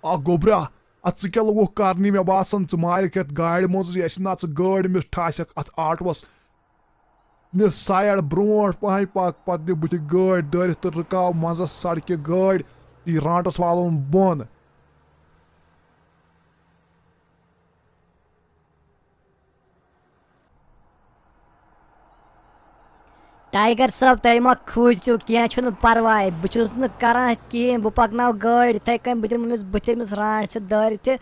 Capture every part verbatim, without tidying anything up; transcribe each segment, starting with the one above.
آ گوٚبرا، اَتھ ژٕ کیٛاہ لوٚگُکھ کرنہِ؟ مےٚ باسان، ژٕ مارکھ یَتھ گاڑِ منٛز، یہِ آسہِ نا ژٕ گٲڑۍ، أمِس ٹھاسٮ۪کھ اَتھ آٹوَس۔ مےٚ سایڈ برونٛٹھ پہن پکھ، پتہٕ دِ بٕتھِ گٲڑۍ دٲرِتھ تہٕ رُکاو منٛزس سڑکہِ گٲڑۍ، یہِ رانٹس والُن بۄن۔ ٹائیگر صٲب، تُہۍ مہ کھوٗژِو، کینٛہہ چھُنہٕ پرواے، بہٕ چھُس نہٕ کران کِہیٖنۍ، بہٕ پکناو گٲڑۍ یِتھَے کٔنۍ، بہٕ دِمہٕ أمِس بٕتھِ أمِس رانٛٹھ سۭتۍ دٲرِتھ تہِ،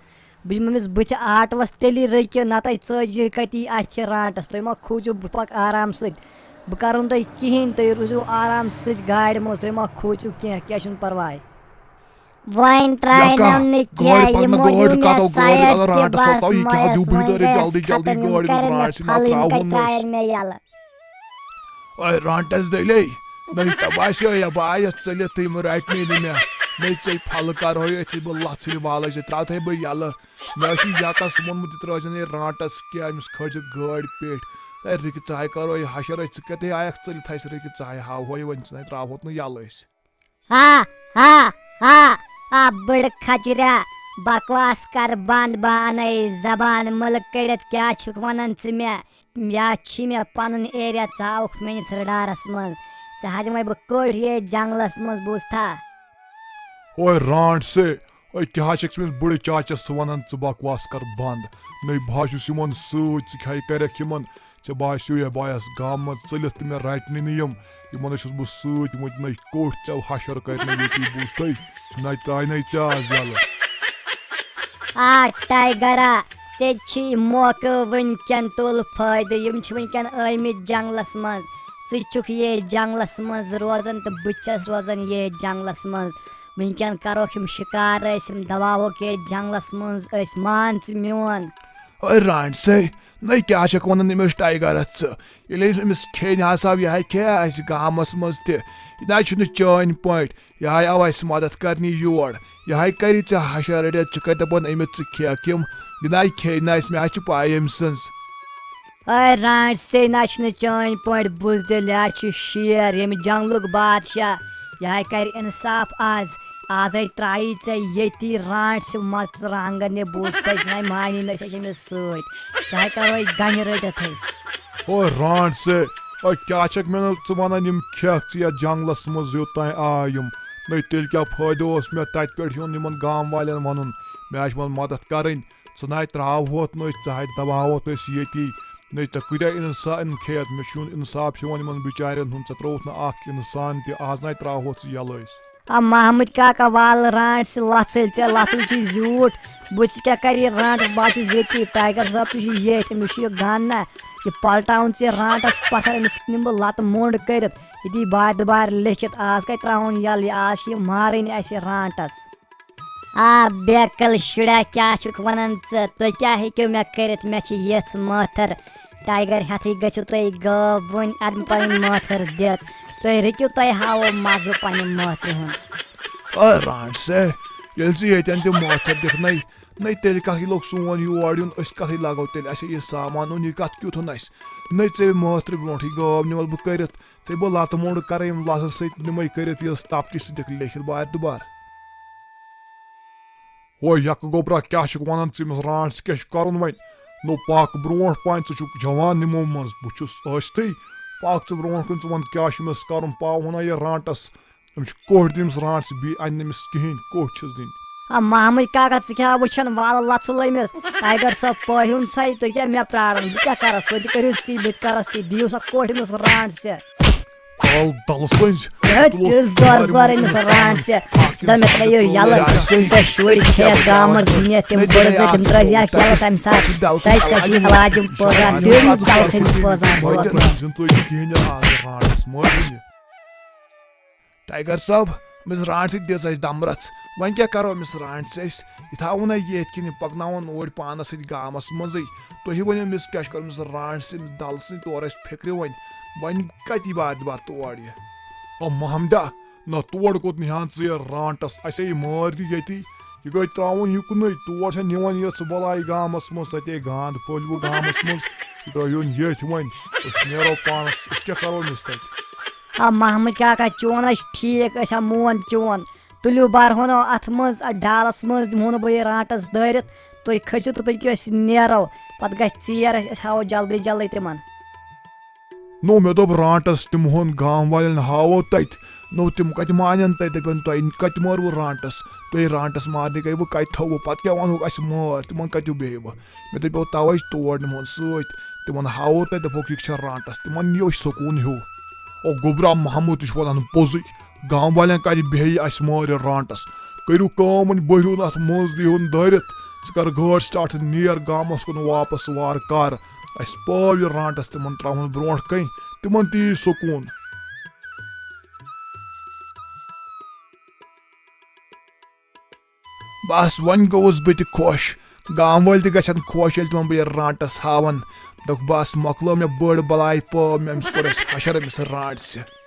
بہٕ دِمہٕ أمِس بٕتھِ آٹوَس تیٚلی رٔکِتھ، نَتہٕ ژٔج یہِ کَتی اَتھِ رانٛٹَس، تُہۍ مہ کھوٗژِو، بہٕ پَکہٕ آرام سۭتۍ، بہٕ کَرو نہٕ تۄہہِ کِہیٖنۍ، تُہۍ روٗزِو آرام سۭتۍ گاڑِ منٛز، تُہۍ مہ کھوٗژِو کینٛہہ، کینٛہہ چھُنہٕ پرواے۔ وۄنۍ ترٛاینَم نہٕ کینٛہہ، یِمو دیُن مےٚ سایڈ تہِ، بس مۄیَس وۄنۍ گٔے اَسہِ ختم، یِم کَرَن مےٚ پھَلٕنۍ، تَتہِ ترٛایَن مےٚ یَلہٕ۔ اے رانٹس دٔلے، نٔے ژےٚ باسیو یا بہٕ آیس ژٔلِتھ تہٕ یِم رٹنٕے نہٕ مےٚ۔ نٔے ژےٚ پھلہٕ کرہوے أتھۍ بہٕ لژھٕلۍ والے ژےٚ ترٛاوتھے بہٕ یَلہٕ۔ مےٚ چھُ یکس ووٚنمُت یہِ ترٛٲوزِ نہٕ یہِ رانٹس کینٛہہ، أمِس کھٲلزِ گٲڑۍ پیٹھ۔ اے رِکہٕ ژٕ ہاے کرو یہِ حشر، أسۍ ژٕ کتہِ آیکھ ژٔلِتھ اَسہِ رِکہٕ ژٕ ہاے ہاوہوے وۄنۍ ژٕ نَے ترٛاوہوتھ نہٕ یَلہٕ أسۍ۔ ہا، ہا، ہا، آ بٕڑٕ کھجریا، بکواس کر بند، بہٕ انے زبان مٔلۍ کٔڑِتھ، کیٛاہ چھُکھ ونان ژٕ مےٚ؟ یا چھی مےٚ پنُن ایریا، ژٕ آوُکھ میٲنِس رڈارس منٛز، ژےٚ ہا دِمے بہٕ کوٚڑ ییٚتھۍ جنگلس منٛز، بوٗزتھا؟ اوے رانٹ سے، اوے کیٛاہ چھکھ ژٕ أمِس بٕڑٕ چاچس ونان؟ ژٕ بکواس کر بند، نٔے بہٕ ہا چھُس یِمن سۭتۍ، ژٕ کیٛاہ کرکھ یِمن؟ ژےٚ باسیو یا بہٕ آیس گامہٕ منٛز ژٔلِتھ تہٕ مےٚ رٹنٕے نہٕ یِم، یِمن ہا چھُس بہٕ سۭتۍ، وۄنۍ نٔے کوٚٹھۍ ژےٚ حشر کرِ نہٕ ییٚتی، بوٗزتھٕے؟ نَے ترٛاے نَے ژےٚ آز یَلہٕ۔ آ ٹائیگرا، ژےٚ چھی موقعہٕ وٕنکٮ۪ن، تُل فٲیدٕ، یِم چھِ وٕنکٮ۪ن ٲمٕتۍ جنگلس منٛز۔ ژٕ چھُکھ ییٚتھۍ جنگلس منٛز روزان تہٕ بہٕ تہِ چھَس روزان ییٚتھۍ جنگلس منٛز۔ وٕنکٮ۪ن کروکھ یِم شِکار أسۍ، یِم دباووکھ ییٚتھۍ جنگلس منٛز أسۍ، مان ژٕ میون۔ اوے رانٹسے، نَے کیٛاہ چھَکھ وَنان أمِس ٹائیگرس ژٕ؟ ییٚلہِ أسۍ أمِس کھیٚنۍ ہسا، یہِ ہا کھیٚیہِ اَسہِ گامَس منٛز تہِ۔ یہِ نہ حظ چھُنہٕ چٲنۍ پٲٹھۍ۔ یہِ ہا آو اَسہِ مدد کرنہِ یور۔ یہِ ہا کرِ ژےٚ ہشر رٔٹِتھ، ژٕ کَتہِ دَپان أمِس ژٕ کھیٚکھ یِم؟ یہِ نہ حظ کھیٚیہِ نہٕ اَسہِ، مےٚ حظ چھِ پَے أمۍ سٕنٛز۔ اے رانٹسے، نہ چھُنہٕ چٲنۍ پٲٹھۍ بُزدِل، یہِ حظ چھُ شیر، ییٚمہِ جنگلُک بادشاہ۔ یہِ ہا کرِ انصاف آز۔ آزے ترٛایی ژےٚ ییٚتی رانٹسہِ مژرانٛگن، یہِ بوٗزتھٕے، ژٕ نَے مانی نہٕ أسۍ، أسۍ چھِ أمِس سۭتۍ۔ ژےٚ ہا کرو أسۍ گنہِ رٔٹِتھ أسۍ۔ او رانٹسے، او کیٛاہ چھکھ مےٚ نہٕ ژٕ ونان یِم کھیٚکھ ژٕ یتھ جنگلس منٛز یوٚت تام آے یِم؟ نٔے تیٚلہِ کیٛاہ فٲیدٕ اوس مےٚ تتہِ پٮ۪ٹھ یُن یِمن گام والٮ۪ن ونُن؟ مےٚ آسہِ یِمن مدد کرٕنۍ، ژٕ نَے ترٛاوہوتھ نہٕ أسۍ، ژٕ ہَے دباوہوتھ أسۍ ییٚتی۔ نٔے ژےٚ کۭتیٛاہ انسان کھیٚیَتھ؟ مےٚ چھُ یُن انصاف چھُ یِوان یِمن بِچارٮ۪ن ہُنٛد، ژےٚ ترٛووُتھ نہٕ اکھ انسان تہِ، آز نَے ترٛاوہوتھ ژٕ یَلہٕ أسۍ۔ آ محمد کاکا، وال رانٹسہِ لژھٕلۍ، ژےٚ لژھُل چھُے زیوٗٹھ۔ بہٕ ژٕ کیٛاہ کَرٕ یہِ رانٹس؟ بہٕ ہا چھُس ییٚتی، ٹائیگر صٲب تہِ چھُ ییٚتھۍ، أمِس چھُ یہِ گن نہ۔ یہِ پلٹاوُن ژٕ یہِ رانٹس پتھر، أمِس نِمہٕ بہٕ لتہٕ موٚنٛڈ کٔرِتھ۔ ییٚتی بارِ دُبارِ لیٚکھِتھ، آز کَتہِ ترٛاوہون یَلہٕ یہِ؟ آز چھِ یہِ مارٕنۍ اَسہِ رانٹس۔ آ بیکل شُریا، کیٛاہ چھُکھ وَنان ژٕ؟ تُہۍ کیٛاہ ہیٚکِو مےٚ کٔرِتھ؟ مےٚ چھِ یِژھ مٲتھٕر۔ ٹائیگر ہٮ۪تھٕے گٔژھِو تُہۍ گٲو وٕنۍ، اَدٕ پَنٕنۍ مٲتھٕر دِژ۔ تُہۍ رُکِو، تۄہہِ ہاوو مَزٕ پنٛنہِ مٲتھرِ ہُنٛد۔ اے رانٹسے، ییٚلہِ ژٕ ییٚتٮ۪ن تہِ مٲتھٕر دِکھ نَے، نَے تیٚلہِ کَتھ یہِ لوٚگ سون یور یُن، أسۍ کَتھٕے لاگو تیٚلہِ؟ اَسہِ یہِ سامان اوٚن، یہِ کَتھ کیُتھ اوٚن اَسہِ؟ نَے ژےٚ مٲتھرِ برونٛٹھٕے گٲو نِمَتھ بہٕ کٔرِتھ، ژےٚ بہٕ لَتہٕ موٚنٛڈ کَرَے یِم لَژھَس سۭتۍ نِمَے کٔرِتھ، یہِ ٲس تَپٹِس سۭتۍ دِکھ لیٚکھِتھ بارِ دُبارٕ۔ ہو یکہٕ گوٚبرا، کیٛاہ چھُکھ وَنان ژٕ أمِس رانٹس؟ کیٛاہ چھُ کَرُن وۄنۍ؟ نو پَکھ برونٛٹھ پَہَن، ژٕ چھُکھ جوان یِمو منٛز، بہٕ چھُس ٲستھٕے۔ پَکھ ژٕ برونٛٹھ کُن، ژٕ وَن کیٛاہ چھُ أمِس کَرُن، پاو وَنا یہِ رانٹس۔ أمِس چھُ کوٚٹھۍ دِنۍ أمِس رانٹس، بیٚیہِ اَنہِ نہٕ أمِس کِہیٖنۍ، کوٚٹھۍ چھِس دِنۍ۔ آ محمد کاکا، ژٕ کیٛاہ وٕچھان؟ والہٕ لَژھُل أمِس، ٹائیگر صٲب پٲہیُن سا، تُہۍ کیٛاہ مےٚ پرٛاران؟ بہٕ کیٛاہ کَرَس؟ توتہِ کٔرِوس تی، بہٕ تہِ کَرَس تی، دِیِو سا کوٚٹھۍ أمِس رانٹسہِ۔ کال دلہٕ سٕنٛز۔ ہے، تہِ زور زور أمِس رانٹسہِ۔ دَپٮ۪س، "نَیو یَلہٕ، تۄہہِ شُرۍ کھیٚتھ گامَس دُنیا تِم بٔڑٕ زٕ، تِم ترٛٲوزِ اَتھ یَلہٕ تَمہِ ساتہٕ۔ تۄہہِ ژےٚ چھِ علاج یِم پٲزان، تِم دَلہٕ سٕنٛدۍ پٲزان زور زور۔" ٹائیگر صٲب، أمِس رانٹسہِ دِژ اَسہِ دَمرَژھ۔ وۄنۍ کیٛاہ کَرو أمِس رانٹسہِ أسۍ؟ یہِ تھاوو نہ ییٚتھۍ کِنۍ، یہِ پَکناوون اوٗرۍ پانَس سۭتۍ گامَس منٛزٕے۔ تُہی ؤنِو أمِس کیٛاہ چھُ کَرُن أمِس رانٹسہِ، أمِس دَلہٕ سٕنٛدۍ تورٕ اَسہِ فِکرِ وۄنۍ۔ وۄنۍ کَتہِ یی بار دُبار تور یہِ؟ او محمدہ، نہ تور کوٚت نِہان ژٕ یہِ رانٹس؟ اَسے یہِ مٲر تہِ ییٚتی۔ یہِ گٔے ترٛاوُن یُکنُے۔ تور چھےٚ نِوان یہِ ژٕ بَلاے گامَس منٛز، تَتے گانٛد پھٔلۍ وُ گامَس منٛز۔ یہِ ترٛٲوِہُن ییٚتھۍ وۄنۍ۔ أسۍ نیرو پانَس، أسۍ کیٛاہ کَرو أمِس تَتہِ؟ آ محمد کاکا، چون حظ چھُ ٹھیٖک، أسۍ ہا مون چون۔ تُلِو، بہٕ ہاوہو نہٕ اتھ منٛز، اتھ ڈالس منٛز دِمہو نہٕ بہٕ یہِ رانٹس دٲرِتھ۔ تُہۍ کھٔسِو تہٕ پٔکِو، أسۍ نیرو۔ پتہٕ گژھِ ژیر، أسۍ، أسۍ ہاوو جلدی جلدی تِمن۔ نو، مےٚ دوٚپ رانٹس، تِمن گام والٮ۪ن ہاوو تتہِ۔ نو، تِم کتہِ مانن تتہِ، دپن، تۄہہِ کتہِ مٲروٕ رانٹس؟ تُہۍ رانٹس مارنہِ گٔیوٕ، کتہِ تھووٕ؟ پتہٕ کیٛاہ ونہوکھ اسہِ مٲر؟ تِمن کتہِ بیٚہوٕ؟ مےٚ دپیو توے تور نِمہون سۭتۍ، تِمن ہاوو تتہِ، دپوکھ یہِ چھا رانٹس، تِمن یِیو سکوٗن ہیوٗ۔ او گوٚبرا، محمود تہِ چھُ ونان پوٚزُے، گام والٮ۪ن کتہِ بیٚہہِ اسہِ مٲرِ رانٹس؟ کٔرِو کٲم، وۄنۍ بٔرِو نہٕ اتھ منٛز، دیٖہُن دٲرِتھ۔ ژٕ کر گٲڑۍ سٹاٹ، نیر گامس کُن واپس وارٕ کار۔ اسہِ پٲو یہِ رانٹس تِمن تراوُن برونٛٹھ کنۍ، تِمن تہِ یی سکوٗن۔ بس، وۄنۍ گوٚوُس بہٕ تہِ خۄش۔ گام وٲلۍ تہِ گژھن خۄش، ییٚلہِ تِمن بہٕ یہِ رانٹس ہاون۔ دوٚپُکھ، بس، مۄکلٲو مےٚ بٔڑ بلاے پٲو مےٚ، أمِس کوٚر اَسہِ حشر أمِس رانٹسہِ۔